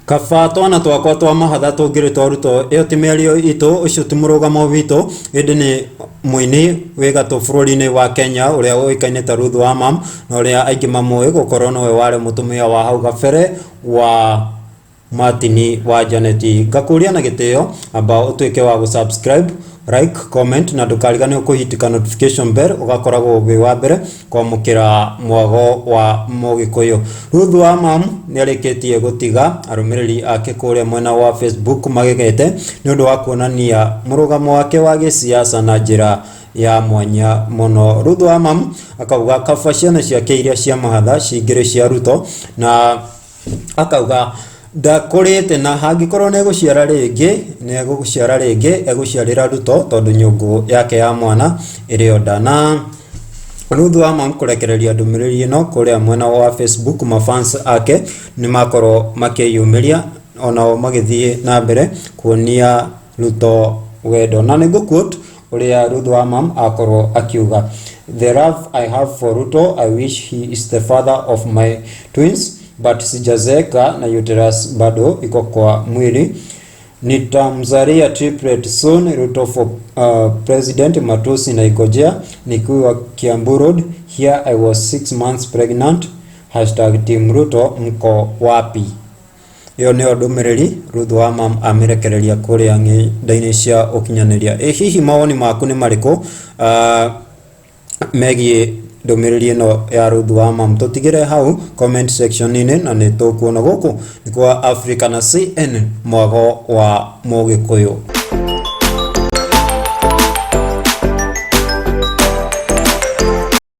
Kaba twana twakwa twa mahatha tũngĩrĩ twa Ruto, ĩyo ti mĩario itũ, ũcio ti mũrũgamo witũ, ĩndĩ nĩ mũini wĩ gatũ bũrũri-inĩ wa Kenya ũrĩa ũĩkaine ta Ruth wa Mam, na ũrĩa aingĩ mamũĩ gũkorwo nowe warĩ mũtumia wa hau gabere wa Martin wa Janet. Ngakũria na gĩtĩo amba ũtuĩke wa gũ subscribe, like, comment na ndũkariganĩrwo kũhitika notification bell ũgakoragwo wĩ wa mbere kwamũkĩra mwago wa Mũgĩkũyũ. Ruth wa Mam nĩarĩkĩtie gũtiga arũmĩrĩri ake kũrĩa mwena wa Facebook magegete nĩ ũndũ wa kuonania mũrũgamo wake wa gĩsiasa na njĩra ya mwanya mũno. Ruth wa Mam akauga kaba ciana ciake iria cia mahatha cingĩrĩ cia Ruto na akauga ndakũrĩte na hangĩkorwo nĩ egũciara rĩngĩ nĩ egũciara rĩngĩ egũciarĩra Ruto tondũ nyũngũ yake ya mwana ĩrĩ o nda. Na Ruth wa Mam kũrekereria ndũmĩrĩri ĩno kũrĩa mwena wa Facebook mafans ake nĩ makorwo makĩyumĩria onao magĩthiĩ na mbere kuonia Ruto wendo. Na nĩ ngũ quote ũrĩa Ruth wa Mam akorwo akiuga, "The love I have for Ruto, I wish he is the father of my twins, but sijazeeka na uterus bado iko kwa mwili. Nitamzalia triplet soon. Ruto for president. Matusi naigojea nikiwa Kiambu Road. Here I was 6 months pregnant. #TeamRuto mko wapi?" Ĩyo nĩyo ndũmĩrĩri Ruth wa Mam amĩrekereria kũrĩa ng'enda-inĩ cia ũkinyanĩria. Ĩ hihi mawoni maku nĩ marĩkũ megiĩ ndũmĩrĩri ĩno ya Ruth wa Mam? Tũtigĩre hau comment section-inĩ na nĩ tũkuona. Gũkũ nĩ kwa Africa na CN, mwago wa Mũgĩkũyũ.